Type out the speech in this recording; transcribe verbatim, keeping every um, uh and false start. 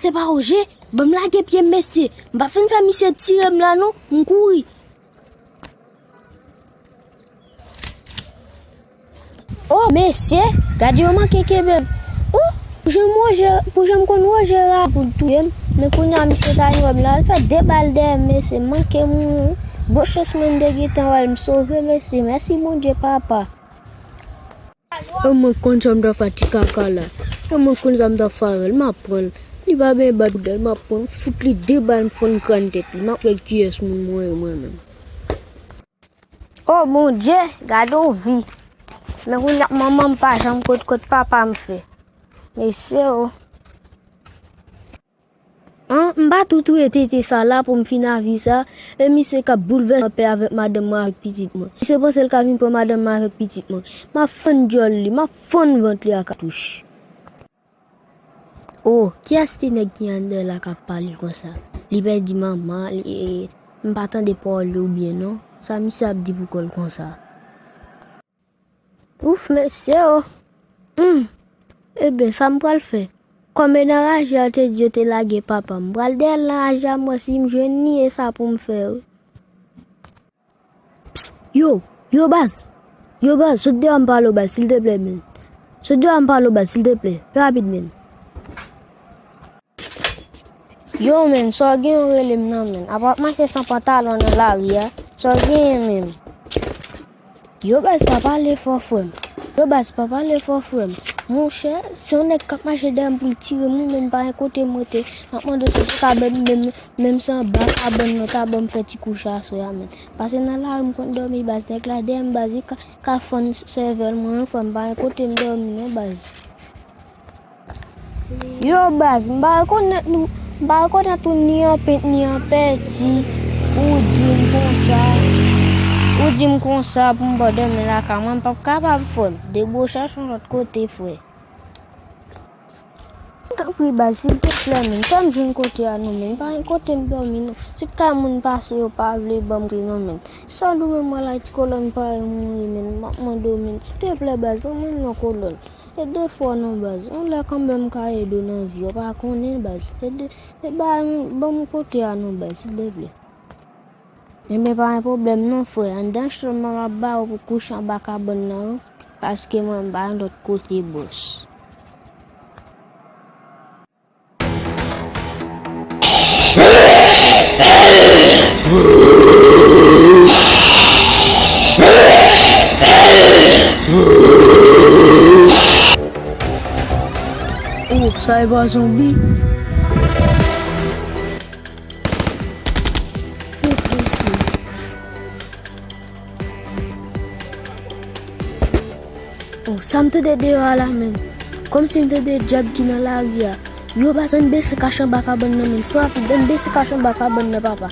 Se pa Woje, ban m lage pye m, mesye. M pa fin fè misye tire m la non, m kouri. O, mesye, gade yo manke kenbe m. O, pou jan m Woje, pou jan m konn Woje ra pou l touye m. Men kounye a misye ta vin wè m la, l fè de bal dèyè m, mesye, m manke mouri. Bon chans mwen m te gentan wè l, m sove, mesye. Mèsi Bondye, papa. E mwen konn sa m ta fè ti kaka la. E mwen konn sa m ta fè avè l, m ap pran l. Li pa benyen bat pou dèyè l, m ap pran l, fout li de bal, m fann kran tèt li. M ap wè kiyès moun mwen ye mwen menm. O Bondye, gade yon vi. Men kounye a manman m pa janm kot, kot papa m fè. Mesye o. An, m pa tou touye tete sa la pou m fin avi sa, e misye k ap boulvèse lapè avèk madanm mwen avèk pitit mwen. Misye panse l ka vin pran madanm mwen avèk pitit mwen. M ap fann dyòl li, m ap fann vant li ak katouch. O, kiyès ti nèg ki anndan la k ap pale konsa? Li pèdi manman li, e, m pa tande pawòl li oubyen non? Sa misye ap di pou kò l konsa? Ouf, mesye o. Hum. Ebyen, sa m pral fè? Kòm e nan raje a te di yo te lage papa m, m pral dèyè l nan raje a, m wè si m jwenn li, e sa pou m fè, wi. Psst, yo, yo, baz. Yo, baz, sot deyò m pale w, baz, silteplè, men. Sot deyò m pale w, baz, silteplè. Fè rapid, men. Yo, men, sa w genyen w rele m nan, men. Apa w ap mache san pantalon nan lari a? Sa w genyen, men? Yo, baz, pa pale fò, frè m. Yo, baz, pa pale fò, frè m. Monchè, se yon nèg k ap mache dèyè m pou l tire m, wi, men, pa gen kote m rete. M ap mande w si w pa ka ban m, men, menm si anba kabann nan, ta ban m fè ti kouche aswè a, men. Pase nan lari m konn dòmi, baz, nèg la dèyè m, baz, li ka, ka fann sèvèl mwen, wi, frè m, pa gen kote m dòmi, non, baz. Yo, baz, m pa rekonèt nou, m pa rekonèt ou ni an pent, ni an pèdi. Ou di m konsa, ou di m konsa pou m ba w dòmi lakay mwen, m p ap kapab, frè m. Debouche yon lòt kote, frè. Tanpri, baz, silteplè, men, fè m jwenn kote a non, men, pa gen kote m dòmi non. Tout kay moun pase, yo pa vle ban m kote non, men. Sèl ou menm mwen la, ti kolòn parèy mwen ye, men, m ap mande w, men, silteplè, baz, ban mwen yon kolòn. Ede fò non, baz. Yon lè kanmenm m ka ede w nan vi, w pa konnen, baz. Ede, e ba, ban m kote a non, baz, silteplè. Enben, pa gen pwoblèm non, frè. Anndan chanm nan m ap ba w pou kouche anba kabann nan, wi. Paske mwen, m pa gen lòt kote, bòs. Oh, sa e pa zonbi? Yo blese. Oh, sa m tande deyò a la, men. Kòmsi m tande dyab ki nan lari a. Yo, baz, ann bese kache anba kabann nan, men. Fè rapid, ann bese kache anba kabann nan, papa.